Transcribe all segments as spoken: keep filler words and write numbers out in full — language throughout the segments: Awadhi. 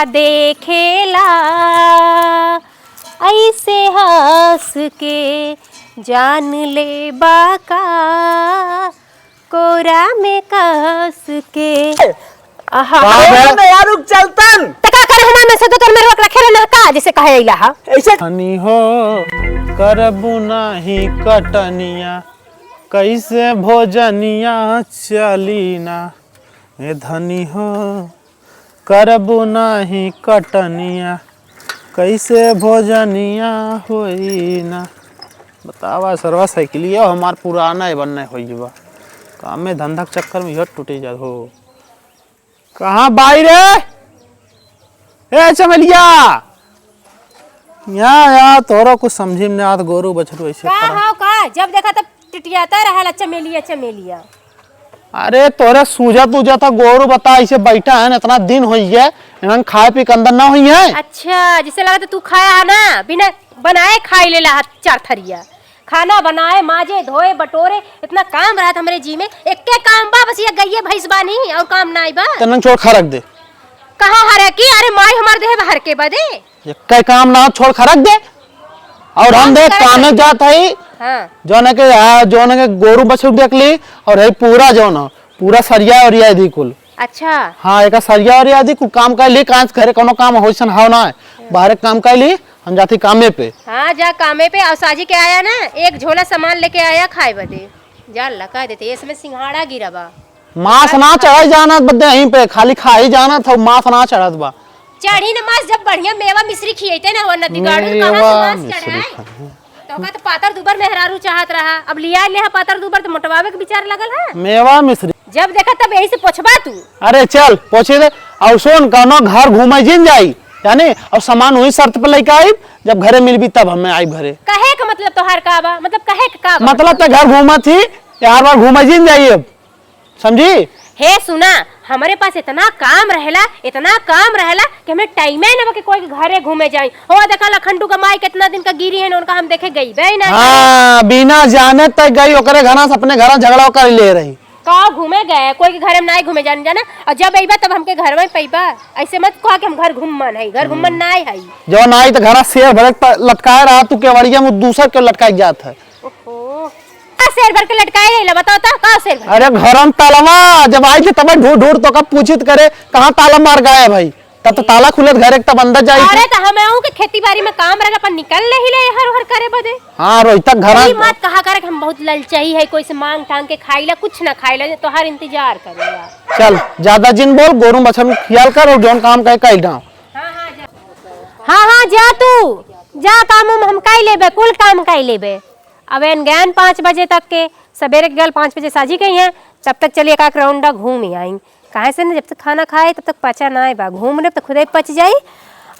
देखेला ऐसे हंस के, जान लेबा का कोरा में कस के। आहा। बाप रे। अरे यार, रुक चलतन। त का करे, हमार में से दो तोर में रोक रखे रहना का, जैसे कहे अइला हा। ऐसे धनी हो, करबू नाही कटनिया, कैसे भोजनिया चली ना। ए धनी हो, करबू नाही कटनिया, कैसे भोजनिया होई ना। बतावा सरवा, साइकिलिया हमार पुराना है, बन्ने होई बा। काम में धंधा के चक्कर में इहो टूटे जात हो। कहाँ बाई रे? ए चमेलिया, यहाँ यार तोहरा कुछ समझी में ना आत, गोरू बछरू ऐसे का पड़ा। हाव का? जब देखा तब टिटियाता रहेला चमेलिया, चमेलिया। अरे तोरे सूझत उजत ह गोरू बता, ऐसे बैठा है, इतना दिन होई गए, इन्हन खाए पी के अंदर ना होई है। अच्छा, जिसे लगा तो तू खाया है ना, बिना बनाए खाई लेला हा चार थरिया। खाना बनाए, माजे, धोए, बटोरे, इतना काम रहत हमरे जी में, एक्के काम बा, बस ये गइये भैंस बानी, और काम नाई बा। तनन छोड़ खरक दे। कहाँ हरकी? अरे माई हमार देह हरके बदे। एक्के काम ना छोड़ खरक दे। और हम काम देख करे कामे के। जात हई, हाँ। जौन है के, हाँ, जौन है के गोरू बछरू देख ली, और है पूरा जौन है, पूरा सरिया और ये दी कुल। अच्छा। हाँ, एक सरिया और ये दी कुल काम कर ली, कांच घरे कोनो काम होइसन हाव ना है। बाहरे काम कर ली, हम जाती कामे पे। हाँ, जा कामे पे, और साजी के आया ना, एक झोला सामान लेके आया खाए बदे। जा लगा देते, इसमें सिंघाड़ा गिरा बा। मांस ना चढ़ाई जानत बदे यहीं पे, खाली खाई जानत हौ, मांस ना चढ़त बा। चढ़ी न मांस, जब बढ़िया मेवा मिश्री खियैते ना हो नदी गाड़ू, कहाँ से मेवा मांस मिश्री चढ़ाए? खाए। तो का तो पातर दुबर मेहरारू चाहत रहा, अब लिया ले हा पातर दुबर तो मोटवावे के विचार लगल है। मेवा मिश्री। जब देखा तब यही से पोछबा तू। अरे चल, पोछे दे। और सुन, कौनो घर घूमे जिन जाई, जाने, और सामान वही शर्त पे लेके आई, जब घरे मिलबी तब हमें आई घरे। कहे का मतलब तोहार का बा? मतलब कहे का का बा? मतलब ते घर घूमत ही, यार बार घूमे जिन जाई अब। समझी? हे सुना, हमरे पास इतना काम रहेला, इतना काम रहेला कि हमें टाइमे न बा कि कोई के घरे घूमे जाई। हो देखा लखंडू का माई कितना दिन का गिरी है, उनका हम देखे गईबे ना। हाँ, बिना जाने तय गई ओकरे घरा से अपने घरा झगड़ा कर ले रही। का घूमे गए, कोई के घरे में नाई घूमे जाने जाना। और जब अइबा तब हमके घर में पइबा। ऐसे मत कहा कि हम घर घूमन है, घर घूमन नाई है। जौन आई तो घरा शेर भरे प-, लटकाए रहा, तू केवड़िया में दूसर के लटकाए जात है। ओहो। का शेर भर के लटकाए रही ला, बताओ तो, का शेर भर? अरे घरम तालवा, जब आई थे तब ढूंढ ढूंढ तो का पूछित करे, कहाँ ताला मार गया भाई? तब तो ताला खुलत घरे के तब अंदर जाई अरे थे। तो हम आऊं के खेती बाड़ी में काम रहला पर निकल नहीं ले हर हर करे बदे। हाँ, रोहित तक घरा ई मत कहा करे कि हम बहुत ललचाई है, कोई से मांग टांग के खाइला, कुछ ना खाइला, तोहार इंतजार करेला। चल, ज्यादा जिन बोल, गोरू बछरू खियाल कर और जौन काम कहे कइल डाव। हाँ, हाँ, जा। हाँ, हाँ, जा तू, जा काम हम, हम कइ लेबे, कुल काम कइ लेबे। अब एन गयन पाँच बजे तक के, सबेरे के गल पाँच बजे साझी गई हैं, तब तक चलिए एक आध राउंडा घूम ही आई। काहे से न, जब तक खाना खाए, तब तक पचा नाय बा। घूम लेब, त खुदे पच जाई।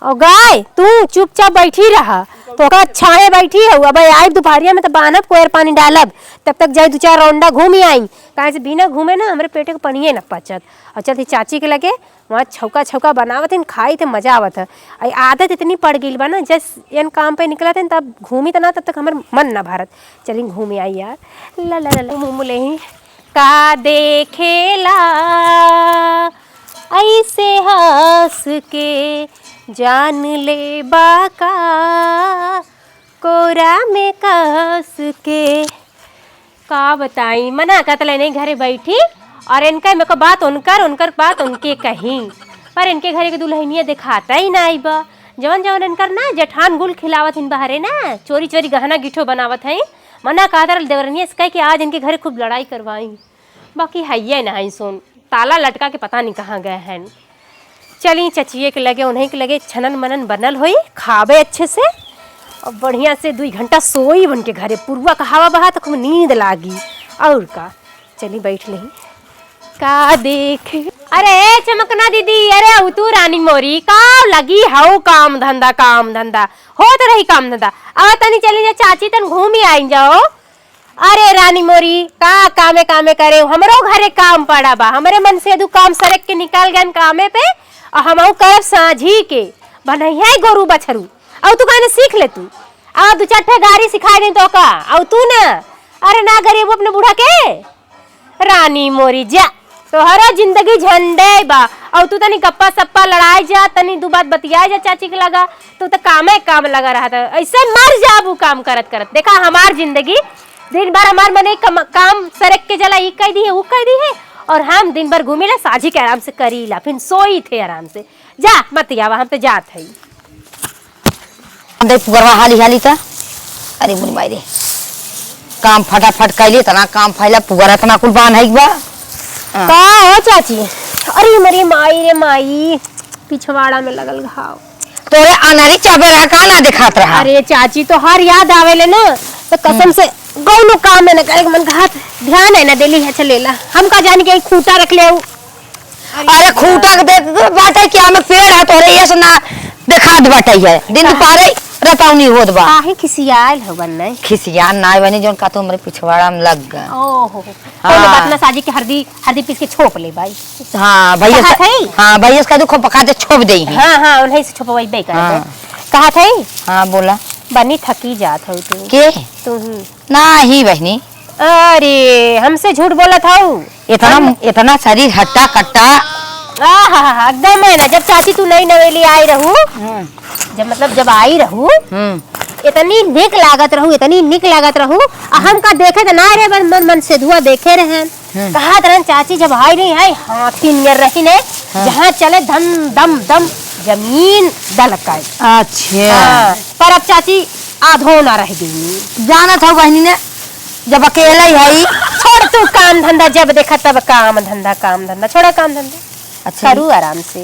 और गाय, तू चुपचाप बैठी रहा, तो का छाहे बैठी हऊ। अब आई दोपहरिया में, त बान्हब, कोयर पानी डालब, तब तक जाई दू चार राउंडा घूम ही आई। काहे से बिना घूमे ना, हमरे पेटे के पनिये ना पचत। और चलती चाची के लगे, वहाँ छौका छौका बनावत हिन, खाई थे, मजा आवत है। आई आदत इतनी पड़ गई बा ना, जस एन काम पे निकलत हिन, तब घूमी त ना, तब तक हमर मन ना भरत। चली घूम ही आई यार। ला ला ला ला, मुँह मुँह लेही। का देखेला ऐसे हंस के, जान लेबा का कोरा में कस के। का बताई, मना करत ले नहीं घरे बैठी, और इनका में को बात उनकर, उनकर बात उनके कही, पर इनके घरे के दुल्हनिया देखाता ही ना आई बा। जवन जवन इनकर ना जेठान गुल खिलावत हिन बहरे ना, चोरी चोरी गहना गिठो बनावत हैं। मना कहत रहल देवरनिया से कह के आज इनके घरे खूब लड़ाई करवाई। बाकी हइये ना हई सुन, ताला लटका के पता नहीं कहाँ गए हैं। चली चचिए के लगे, उन्हीं के लगे छनन मनन बनल होई, खाबे अच्छे से और बढ़िया से दुई घंटा सोई उनके घरे। पुरुआ का हवा बहा तो खूब नींद लागी। और का, चली बैठ लेही। का देख, अरे ए चमकना दीदी, अरे अउ तू रानी मोरी, का लगी हऊ काम धंधा, काम धंधा होत रही काम धंधा। अब तनी चली जा चाची, तन घूम ही आई जाओ। अरे रानी मोरी, का कामे कामे करे, हमरो घरे काम पड़ा बा, हमरे मन से दू काम सरक के निकल गए कामे पे, और हमहू करब साँझी के बनैया गोरू बछरू। और तू कहने सीख ले तू, और दू चार ठे गारी सिखाई दे तो का, और तू ना, अरे ना गरीब अपने बूढ़ा के। रानी मोरी जा, तोहरा जिंदगी झंडे बा, और तू तनी गप्पा सप्पा लड़ाए जा, तनी दू बात बतियाए जा चाची के लगा, तू तो कामे काम लगा रहत है। ऐसे मर जाबू काम करत करत। देखा हमार जिंदगी, दिन भर हमार मने कम, काम सरक के जला, ई कह दी है, ऊ कह दी है, और हम दिन भर घूमी ला, साझी के आराम से करी ला, फिर सोई थे आराम से। जा मत आवा, हम तो जात हई। दे पुगरवा हाली हाली त। अरे मुनी माई रे, काम फटाफट कैली, इतना काम फैला, पुगरा इतना कुल बान है बा। हाँ। का हो चाची? अरे मरी माई रे माई, पिछवाड़ा में लगल घाव। तोरे अनरी चाबे रहा, का ना देखात रहा? अरे चाची, तोहार याद आवेले ना, तो कसम हम्म। से कौनो काम में न करे के मन कहत, ध्यान है ना देली है, चलेला। हम का जानी के खूंटा रख ले। अरे खूंटा के देख बाटे कि हमें पेड़ है, तोरे ये से ना देखात बाटे है। दिन का? दुपहरे रतौनी होत बा। काहे खिसियाल हो बन्ने? खिसियाल ना बनी, जोन का तो हमरे पिछवाड़ा में लग गए। ओहो। हाँ। कौनो बात ना, साझी के हरदी, हरदी पीस के छोप ले भाई। हाँ, भैया कहा से, था ही? हाँ, भैया से कह दो, खूब पका दे, छोप दे ही। हाँ, हाँ, उन्हीं से छोपवाई बे कर हाँ। दे। कहा था ही? हाँ, बोला। बनी थकी जात हो तू। के? तू ही। नाही बहिनी। अरे, हमसे झूठ बोलत हऊ। इतना, हम इतना शरीर हट्टा कट्टा। आहा, एकदम है ना, जब चाची तू नई नवेली आई रहू, हाँ। जब मतलब जब आई रहू, हम्म। इतनी निक लागत रहू, इतनी निक लागत रहू, आ हमका देखे त ना रे, बस मन, मन से धुआ देखे रहे। हम्म। कहत रहन चाची जब आई रही है, हाथी नियर रही ने, हाँ। जहाँ चले धम, दम, दम, जमीन दलकाए। अच्छा। हाँ, पर अब चाची आधो ना रह गई। जानत हो बहिनी ने, जब अकेले ही हई। छोड़ तू काम धंधा, जब देखा तब काम धंधा, काम धंधा, छोड़ा काम धंधा। अच्छा। करू आराम से।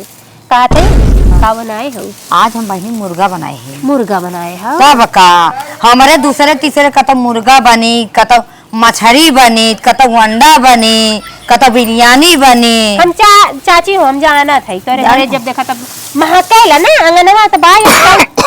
का थे? का बनाए हो? आज हम बहिनी मुर्गा बनाए हैं। मुर्गा बनाए हो? तब का, हमरे दूसरे तीसरे कतौ मुर्गा बनी, कतौ मछरी बनी, कतौ अंडा बनी, कतौ बिरयानी बनी। हम चा-, चाची हो, हम जानत है, तोरे जान घरे हो। जब देखा तब महकेला ना अंगनवा, त बाई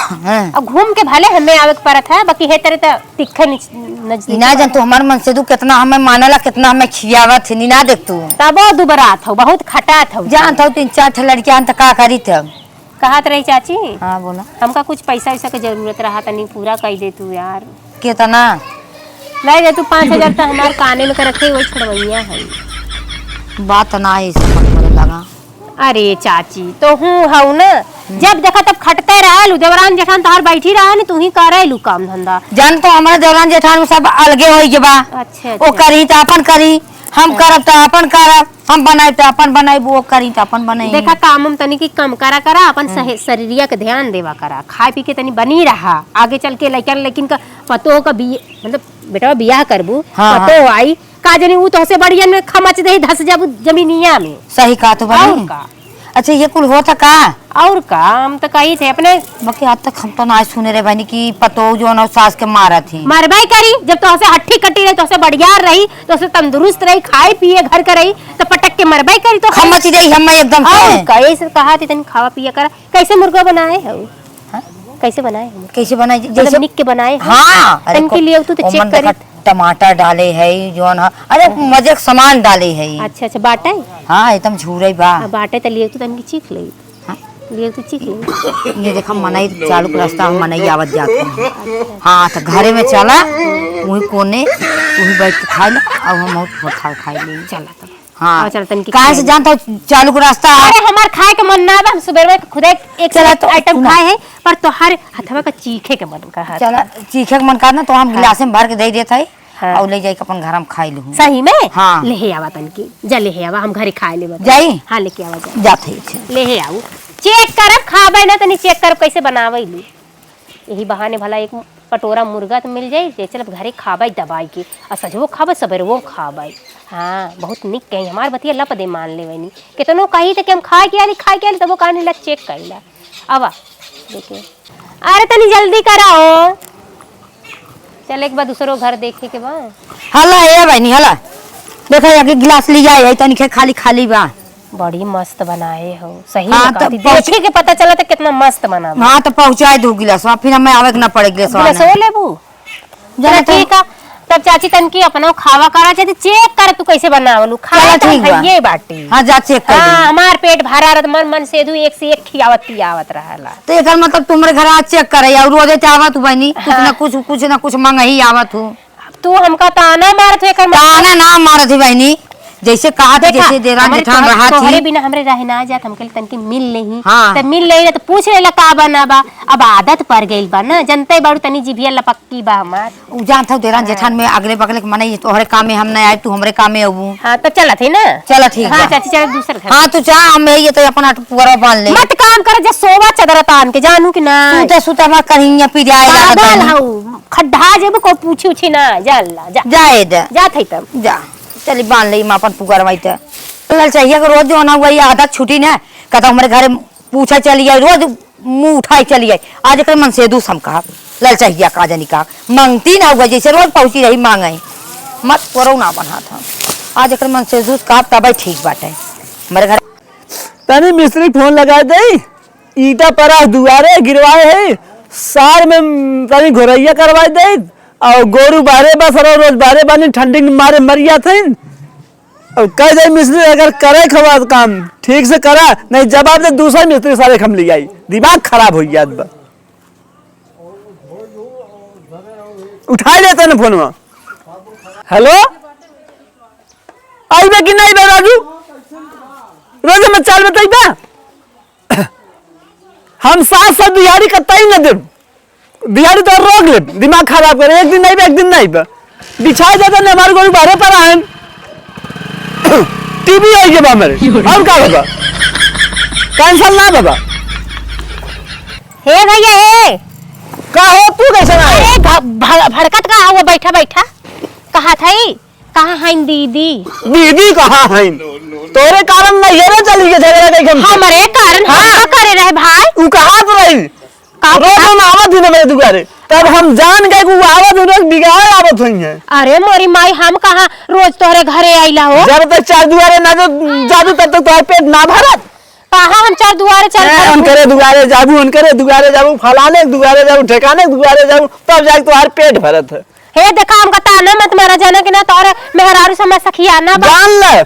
हाँ। अब घूम के भले हमें आवे के परत है, बाकी हे तरे त तिखे निच-, नजदीक ना बा। जान तू हमार मन से तू कितना हमें मानेला, कितना हमें खियावत है, नी ना देख तू। तबो दुबरात हो, बहुत खटात हो। जानत हो तीन चार ठे लड़कियां त का करी थे। कहत रही चाची, हाँ, बोला। हमका कुछ पैसा वैसा के जरूरत रहा, तनी पूरा कई दे तू यार। कितना? नहीं दे तू पाँच हजार त हमार काने में के रखे, वही छोड़वैया है। बात ना ऐसे मत बोले लगा। अरे चाची, तो हूँ हऊ ना, हम्म। जब देखा तब खटते रहेलू, देवरान जेठान तोहार बैठी रहे न, तू ही करेलू काम धंधा। जान तो हमारे देवरान जेठान में सब अलगे होई के बा। अच्छा, ओ अच्छा। करी त अपन करी, हम हाँ। करब त अपन करब। हम बनाई त अपन बनाई, वो करी त अपन बनाई। देखा, काम हम तनी की कम करा करा, अपन हम्म। सहे-, शरीरिया के ध्यान देवा करा, खाए पी के तनी बनी रहा, आगे चल के लइकन लेकिन का पतोह का बी-, मतलब बेटवा बियाह करबू, हाँ, हाँ। पतोह आई, का जानी ऊ तोहसे बढ़िया में खमच देही, धस जाबू जमीनिया में। सही कहा तू बहिनी। और का? अच्छा, ये कुल होता का? और का, हम तो कही थे अपने। बाकी आज तक हम तो ना सुने रे बहिनी कि पतोह जो ना सास के मारत ही। मरबे करी, जब तोहसे हट्ठी कट्टी रही, तोहसे बढ़ियार रही, तोहसे तंदुरुस्त रही, खाए पिए घर का रही, तो पटक के मरबे करी तो। खमच जाई हम एकदम से। और कैसे कहा थी तनी खावा पिया कर, कैसे मुर्गा बनाए हो? हाँ? कैसे बनाए हो? कैसे बनाए? मतलब जैसे निक के बनाए हो? हाँ, अरे तन के को-, लिए तू तो ओमन check देखा करी। टमाटर डाले है, जौन है, अरे हाँ। मजे के सामान डाले है। अच्छा, अच्छा, बाटे? हाँ, एकदम झूरे बा। हाँ, बाटे त लिए तू तन की चीख ले। हाँ। लिए तू चीख ले। ये देखा मनई चालू के रास्ता, हम मनई आवत जात हैं। हाँ, तो घरे में चला, वही कोने, वही बैठ के खा ले, अब हम बहुत खा, खाई ले। चला तब। हाँ। हाँ, चल तनकी काहे से खाई। जानता हूँ, चालू के रास्ता। अरे, हमार खाए के मन ना बा, हम सुबह में खुदे एक से चला एक तो item सुना। खाए हैं, पर तोहर हथवा का चीखे के मन का है। चला, चीखे के मन का ना, तो हम हाँ। गिलास में भर के दे देत है। हाँ। और ले जाई के अपन घर में खाई लूँ। सही में? हाँ। लेहे आवा तनकी। जा लेहे आवा, हम घरे खाए लेबा। जाई? हाँ, लेके आवा, जा। जात है, अच्छा। लेहे आऊ। Check करब, खाबे ना, तनी check करब कैसे बनावे लू। यही बहाने भला एक कटोरा मुर्गा तो मिल जाई, जे चलब घरे खाबे दबाई के। आ सजवो खाबे, सबेरवो खाबे। हाँ, बहुत निक कही, हमार बतिया लप दे मान लेवे नी। केतनो कही त कि हम खाए के आली, खाए के आली, तबो कहानी ला check करी ला। आवा, देखे। अरे तनी जल्दी करा हो। चल एक बार दूसरो घर देखे के बा। हला ए बहिनी, हला। देखा, एक गिलास ले जाए, तनी खे खाली खाली बा। बड़ी मस्त बनाए हो, सही हाँ, में तो कहती। पहुँच- देखे के पता चला त कितना मस्त बना बा। हाँ, तो पहुँचाए दू गिलास, फिर हमें आवे के ना पड़े गिलास गिलास ना। हो लेबू? जाना चला तो। ठीक है, तब चाची तनकी अपनो खावा करा, चाची check कर तू कैसे बनावलू, खाए चला तो ठीक बा। हइये बाटी। हाँ, जा check कर हाँ, दे। हमार पेट भरा रहत, मन, मन से दू एक से एक खियावत पियावत रहला। तो एकर मतलब तुम्हरे घर आज check करे, और रोजे ते आवत हूँ बहिनी, कुछ हाँ। ना कुछ, कुछ ना कुछ मंगही आवत हूँ। अब तू हमका ताना मारत हो, एकर मतलब ताना ना मारत ही बहिनी, जैसे कहा था, देखा, जैसे देरान हमरे जेठान तोहरे, रहा तोहरे थी। बिना हमरे रहे ना जात, हमके लिए तनकी मिल लेही। हाँ। त मिल लेही ना त पूछ लेला का बना बा। अब आदत पड़ गइल बा ना, जनते बाड़ू तनी जिभिया लपक्की बा हमार। उ जानत हौ देरान हाँ। जेठान में अगले बगले के मनई तोहरे काम में हम ना आए, तू हमरे काम में अबू। हाँ, त चलत ही ना। चलत ही हाँ, बा। चाची, चल दूसर घर। हाँ, तू जा, हम यही तो अपन आटू पुअरा बांध ले। मत काम कर, जा सोवा चदरा तान के, जानू कि ना? तू तो सुत हमार करिया पी जाए लागत पागल बानी। हऊ, खड्डा जेबू को पूछी उछी ना, जा ला, जा। जाए दे। जा थई तब। जा। चली बांध ले, हम अपन पुअरा माई ते। ललचहिया के रोज जो ना हुआ, ये आदत छुटी ना, कहता हमरे घरे पूछा चली आई, रोज मुंह उठाई चली आई। आज एकरे मन से दूस हम कहा, ललचहिया का जनी का, मांगती ना हुआ, जैसे रोज पहुंची रही मांगे। मत करो ना बना था। आज एकरे मन से दूस कहा, तबे ठीक बाटे। हमरे घर तनी मिस्त्री फोन लगा दे, ईंटा परा दुआरे गिरवाए है, सार में तनी घोरैया करवाए दे, और गोरू बारे बस रोज बारे बानी ठंडी के मारे मर जात हैं। और कह दे मिस्त्री, अगर करे खवाद काम ठीक से करा, नहीं जवाब दे, दूसरा मिस्त्री सारे हम ले आई। दिमाग खराब हो गया बा। उठा लेते ना फोनवा। हेलो, आइबे कि नहीं बे राजू? रोज हम चाल बताइबा। हम सात सौ दिहाड़ी कतई न देब। दिहाड़ी तो रोक लेब, दिमाग खराब करे, एक दिन नहीं बा, एक दिन नहीं बा। बिछाई देता ने हमारे गोरू बारे पर आएन। टीबी हो गया बा हमरे, और का बाबा? कैंसर ना बाबा। हे भैया, हे। का हो, तू कैसे ना है? अरे, घ-, भ-, भड़कत का हुआ, बैठा, बैठा। कहा था ई? कहाँ हईन दीदी? दीदी कहाँ हईन? तोरे कारण नहीं है रे, चली के झगड़ा कई हम। हमरे कारण? हाँ। हम का करे रहे भाई? उ कहाँ तो रही? का रोज पता? हम आवत ही ना मेरे दुआरे, तब हम जान गए कि उ आवत ही, रोज बिगाड़ आवत हुई है। अरे मोरी माई, हम कहाँ रोज तोहरे घरे आइला हो? जब तक चार दुआरे ना जो जाबू, तब तक तोहर पेट ना भरत। कहाँ हम चार दुआरे चल ए, पड़ब? उनकरे दुआरे जाबू, उनकरे दुआरे जाबू, फलाने के दुआरे जाबू, ठेकाने के दुआरे जाबू, तब जाके तोहार पेट भरत है। हे देखा, हमका ताना मत मारा, जाना कि ना तोहरे मेहरारू से हमार सखियाना बा। जान ले,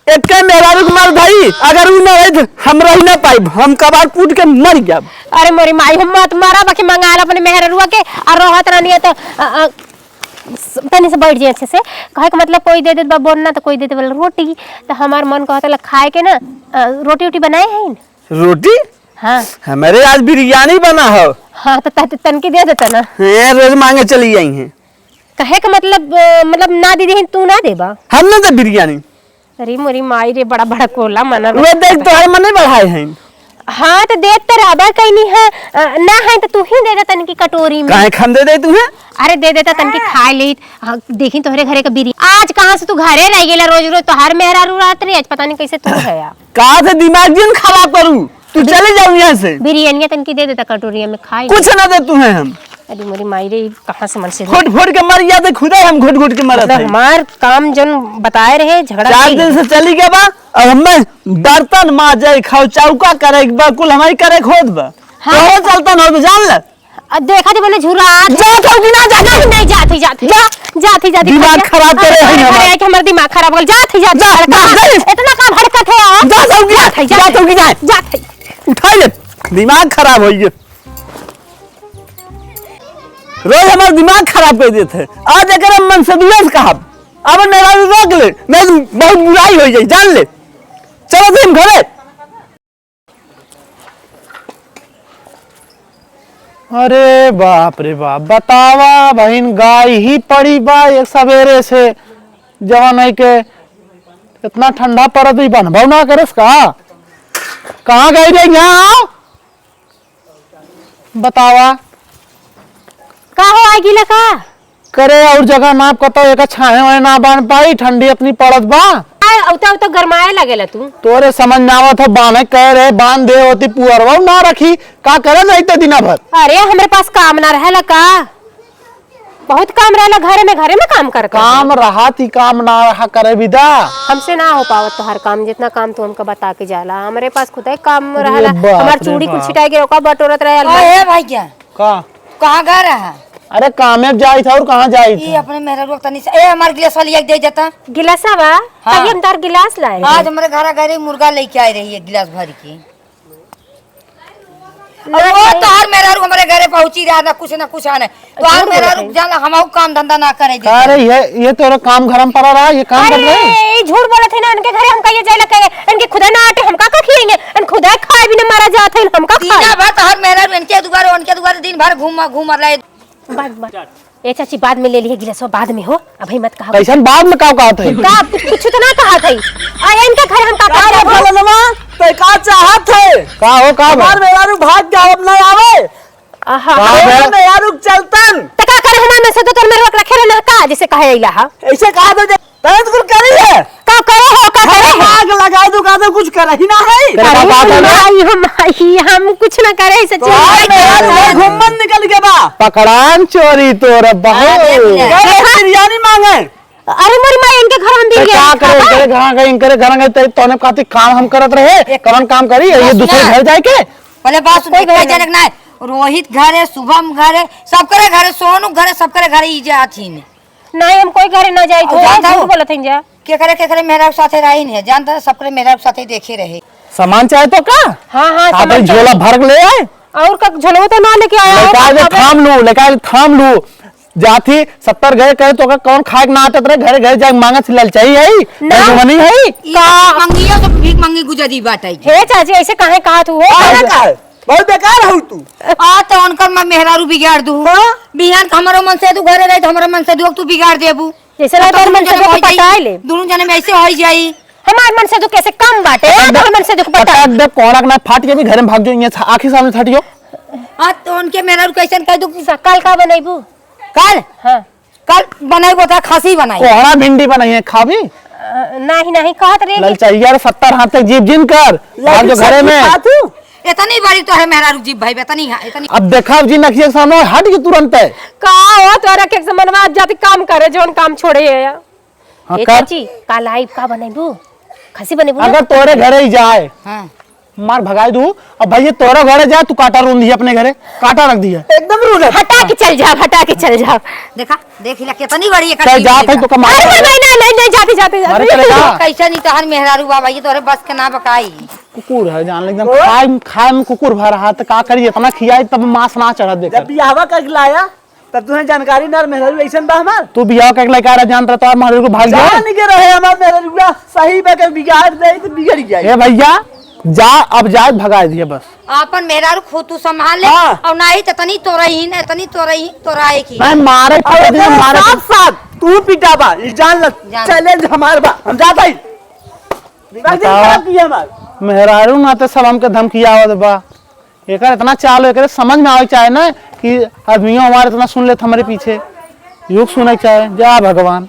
एक्के मेहरारू के मर्द हई, अगर उ ना रही त हम रही ना पाइब, हम कबार कूट के मर जाब। अरे मोरी माई, हम मत मारा, बाकी मंगा ला अपने मेहरारुआ के, और रहत रहनी है तो, अ, अ, स-, तनी से बैठ जाए अच्छे से। कहे के मतलब कोई दे देत बा बोलना तो कोई दे देत बा रोटी, तो हमार मन कहत ला खाए के ना, अ, रोटी उटी बनाए हैं? रोटी? हाँ। हमरे आज बिरयानी बना हो। हाँ, तो त-, त-, तनकी दे देता ना। हैं, रोज मांगे चली आई हैं। कहे के मतलब, अ, मतलब ना दीदी हैं, तू ना देबा? हम ना दे बिरयानी। अरे मोरी माई रे, बड़ा भड़कोला मना। वे देख, तोहरे मने बढ़ाए हैं। हाँ, तो देत तो रहबा कइनी है, अ, ना है तो तू ही दे दे तनकी कटोरी में। काहे के हम दे दे तू है? अरे दे देता तनकी खाए लेत। हाँ, देखी तोहरे घरे के बिरयानी। आज कहाँ से तू घरे रह गेला, रोज रोज तोहार मेहरारू रहत रही, आज पता नहीं कैसे तू है यार। कहाँ से दिमाग जिन खराब करू, तू चले जाऊ यहाँ से। बिरयानिया तनकी दे देता कटोरिया में खाए। कुछ ना दे तू है हम। अरे मोरी माई रे, ई कहाँ से मन से फोड़ फोड़ के मर जाते, खुदे हम घुट घुट के मरत मतलब है। हमार काम जन बताए रहे, झगड़ा चार कइल। दिन से चली गया बा, अब हमें बर्तन माजे, खाओ, चौका करे, बा कुल हमारी करे खोद बा। हाँ। तो चलता ना, जान ले। आ, देखा जब मैंने झुरा जात हो कि ना, जा, जा, नहीं, जात ही, जात ही। जा। जात ही, जात ही, दिमाग खराब करे है अरे, हमार। अरे, कि हमार दिमाग खराब हो गल। जात ही, जात ही, जा, भड़का। जा, जा। इतना का भड़कत है, हाँ? जात हो कि ना? जात ही, जात जात हो कि ना? जात ही। उठा ले, दिमाग खराब हो गया। रोज हमार दिमाग खराब कर देते हैं। आज एकरे मन से दुआ से कहब, अब मेरा रोक ले, नहीं तो बहुत बुराई हो जाए, जान ले। चलो तुम घरे। अरे बाप रे बाप, बतावा बहिन, गाय ही पड़ी बा एक सवेरे से, जवन है के इतना ठंडा पड़त ही, बनबो ना करस का? कहाँ गई रे? यहाँ आओ, बतावा। का हो, आ गइला का? करे और जगह नाप कतो एक छाहे होए ना बांध पाई, ठंडी इतनी पड़त बा। आ, उता, उता गरमाए लागेला तू। तोरे समझ ना आवत हो, बांधे कह रहे, बांध दे होती पुअरवा ना रखी, का करे जाई ते दिना भर? अरे, हमरे पास काम ना रहेला का? बहुत काम रहेला घरे में, घरे में काम कर कर। काम रहा ती काम ना रहा करे विदा। हमसे ना हो पावत तोहार काम, जितना काम तू हमका बता के जाला। हमरे पास खुदे काम अरे रहेला, बाप हमार रे चूड़ी कुल बाप। छिटाई के ओका बटोरत रहे अलमारी। ए भाई क्या? का? कहाँ गए रहा? अरे कामे जाई था और कहाँ जाई ये था? अपने मेहरारू के तनी से, ए, हमार गिलास वाली एक दे जाता। गिलासा बा? हाँ। तभी हम तार गिलास लाए। आज हमरे घर गए रही, मुर्गा लेके आए रही एक गिलास भर के। और वो तोहार मेहरारू हमरे घरे पहुँची रहा, ना कुछ ना कुछ आने। तोहार मेहरारू जान, हमहू काम धंधा ना करे दे। अरे ये, ये तोरा काम घर में पड़ा रहा, ये काम कर रहे हैं। अरे, ये झूठ बोलत है ना, इनके घरे हमका ये जाइला कहे, इनके खुदा ना आटे, हमका का खियाएंगे? इन खुदा खाए बिना मारा जात है, हमका खाए? दिन भर तोहार मेहरारू इनके दुआरे, उनके दुआरे दिन भर घूम, घूम रहे। बस, बस। ए चाची, बाद में ले लिहे गिलासवा, बाद में हो, अभी मत कहा। कैसन बाद में का कहत है? का कुछ, कुछ तो ना कहत है। आ इनके घर हम का अरे कहत है? फलनवा, तो का चाहत है? का हो, का बा? हमार मेहरारू भाग जाओ, अब ना आवे। आहा। का हमार बे? मेहरारू चलतन। त का करे, हमार में से दो तोर मेहरारू रखे रहना का, जैसे कहे अइला हा? ऐसे कहा दो जे, तने तो कुल करी है। का करे हो, का करे हो? आग लगा दो, का दो, कुछ कर ही ना है। तेरे का करे बात हो है ना? माई, हम, माई, हम कुछ ना करे, सच्ची तो माई। आज मेरा घर घूमन निकल के बा। पकड़ान चोरी तोर बहू। अरे, अरे, बिरयानी मांगे। अरे मोरी माई, इनके घर हम तो बिरयानी का करे, खाबा? इनके घर गए, इनके घर गए, ते तोने कहती काम हम करत रहे, एक कौन काम करी? ये बस दूसरे ना। घर जाए के? पहले बात सुन, कोई घर कह नहीं। जनक ना है। रोहित घर है, शुभम घर है, सबकरे घर है, सोनू घर है, सबकरे घर है, ई जात ही नहीं। नहीं, हम कोई घरे ना जाई और थो, जानता झूठ हो? बोलत हईन जा। केकरे, केकरे मेहरारू साथे रही नहीं है, जानता है, सबकरे मेहरारू साथे देखे रहे। सामान चाहे तो का? हाँ, हाँ, आप सामान झोला चाहे। भर के ले आए। और का झोलवा तो ना लेके आया हो, लेके आए तो का थाम लू, लेके आए तो थाम लू। जात ही सत्तर गए कहे तो का कौन खाए के ना आटत रहे, घरे घरे जाके मांगत ललचाई है, ना। भगवानी है। ई का? मंगियो से भीख मंगी गुजरी बाटे। हे चाची, ऐसे काहे कहा तू हो? काहे का है? बहुत बेकार हऊ तू। आ तो उनकर मैं मेहरारू बिगाड़ दू। हाँ? बिहान के हमरो मन से तू घरे रही तो हमरो मन से दू, तू बिगाड़ देबू। जैसे तो रहे तोर मन से दुनू जने पटाए ले। दुनू जने में ऐसे होई जाई। हमार मन से दुख कैसे कम बाटे? पटक दे, तोर मन से दुख पटा। पटक दे, कोड़क ना फाट के भी घर में भाग जाइए, आँखी सामने से हटियो। आ तो उनके मेहरारू कैसन कह दू? स-, काल का बनैबू? काल? हाँ। कल बनाई बोता खसी बनाई। कोहड़ा भिंडी बनाई है, खाबी? अ, नाही, नाही, कहत रहे कि ललचैया रे, सत्तर हाथ तक जीभ जिन कर, भाग जो घरे में। खा तू। इतनी बड़ी तो है मेहरारू जीभ भाई, इतनी है, इतनी। अब देखा जी नखिया के सामने हट के तुरंत है। का हो तोरा के मनवा जाति काम करे, जौन काम छोड़े है। हाँ, ए कर। चाची, का लाइव का बनैबू? खसी बनैबू ना? अगर तोरे घरे ही जाए, हाँ। मार भगाई दू। अब भैया तोरा घरे जाए, तू काटा रोन दिया अपने घरे, काटा रख दिया। एकदम रोन। हटा के चल जाओ, हटा के चल जाओ। देखा, देख लिया कितनी बड़ी है चाहे कटनी जात है देखा। तो कमा अरे नहीं, नहीं, नहीं, नहीं, नहीं, जाते, जाते, जाते। मारे चले जा। कैसे नहीं तोहर मेहरारू बाबा, ये तोरे बस के ना बकाई। कुकुर है जान, एकदम खाए, खाए में कुकुर भर रहा, तो का करी, इतना खियाई तब मांस ना चढ़त देख। जब बियाहवा करके लाया, तब तुहें जानकारी ना, मेहरारू ऐसन बा हमार। तू बियाह करके लइका रह जानत रह, तोहार मेहरारू को भाग जाए। जान के रहे हमार मेहरारू, सही बा के बिगाड़ दे तो बिगड़ जाए। ए भैया, जा, अब जाए, भगा दिए बस। आपन मेहरारू खुद तू संभाल ले, हाँ। और नाही तो तनी तोरही, ना तनी तोरही, तोराए की। मैं मारे और पकड़ दिए, ओकरे मारे साथ साथ तू पिटा बा, ई जान ल, जान। चैलेंज हमार बा, हम जात हई। दिमाग बतावा। खराब किया हमार। मेहरारू नाते सब हमके धमकियावत बा। एकर इतना चाल हो, एकरे समझ में आवे के चाहे ना कि आदमियों हमारे इतना सुन लेत हमरे पीछे। युग सुने के चाहे, जा भगवान।